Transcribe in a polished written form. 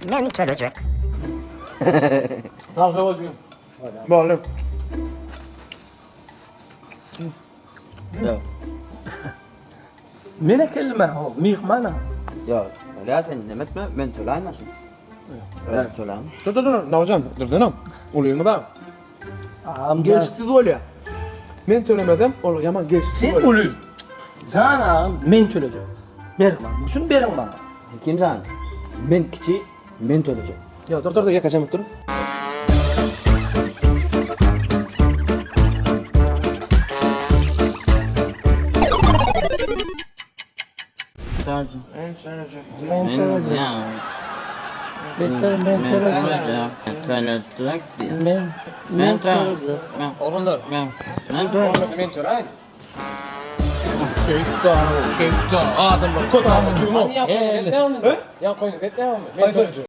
Men tölejek. Sag bol jigim. Boldy. Ýok. Men ekeldim-ä, ho, myhman-a. Ýok. Bolýar sen neme etme, men töläýmen şuny. Men töläýin. Dur dur dur, Nowjan, durdanam. Ulyňyz-a. Agam jan. Gelşiksiz bolýar. Men tölemesem, ol ýaman gelşiksiz Sen bolýar. uly. Jan agam, men tölejek. Ber maňa, şuny beriň maňa. Hekim jan, men kiçi, men tölejek. Ýok, dur dur dur, ýekeje minut dur. Men tölejek. Tölejek. Men, Men tölejek. Oglanlar. Men tölejek. Men töläýin. Şeýtda, şeýtda, adamlar köp adam. Ýa koýun, ýa koýun, men tölejek.